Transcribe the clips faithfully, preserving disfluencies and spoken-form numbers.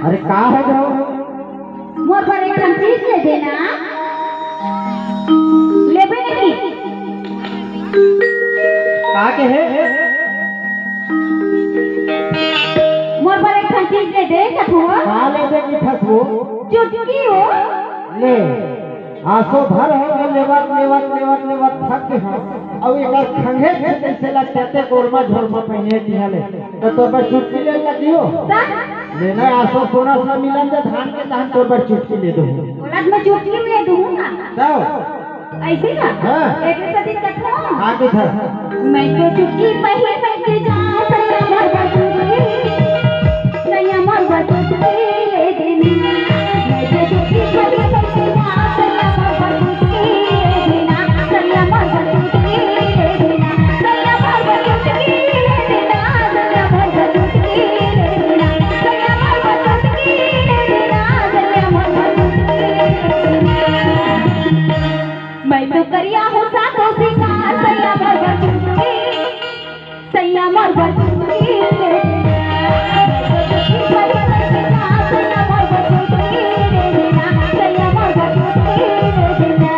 अरे का हो गो? मोर बर एक ठन चीज ले देना। लेबे नहीं। का के हे? मोर बर एक ठन चीज ले दे, कथू। का ले दे की फसबो? चुटकी हो। ले। आसो भर हो गए लेवत, लेवत, लेवत, लेवत थक गे हंव। अउ एकर खंघे के जैसे लगते गोड़ में झोल में पहिने दिया ले। तो तोर बर चुटकी ले लगी हो। लेना आसो सोना सा मिलन दे धान के धान तोर बर चुटकी ले दो। बोलत मैं चुटकी ले दूँ ना। तब? ऐसे ना? हाँ। एक सदी कथो। हाँ, कथो। मैं तो चुटकी पहिर के जा, सैया मोर बर चुटकी। सैया मोर बर चुटकी ले देना। मैं तो करिया हो सातो सिंगार, सैया मोर बर चुटकी। सैया मोर बर चुटकी ले देना। सैया मोर बर चुटकी ले देना। सैया मोर बर चुटकी ले देना।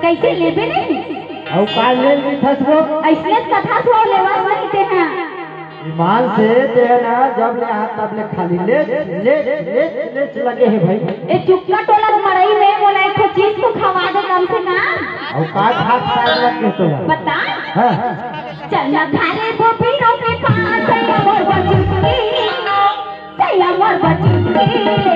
कैसे लेबे नहीं? अउ का ले ली फसबो? ऐसने कथा सो लेवा नहीं ते हैं। ईमान से ते ना जब ले हाथ तब ले खाली ले, ले, ले, ले लगे हे भाई। ए चुक्का टोला के मड़ई में मोला एक ठो चीज तो खवा दे कम से कम। अउ का खात खात लग के तोला? बता। हाँ। चल ना घरे गोपीरों के पास, सैया मोर बर चुटकी। सैया मोर बर चुटकी।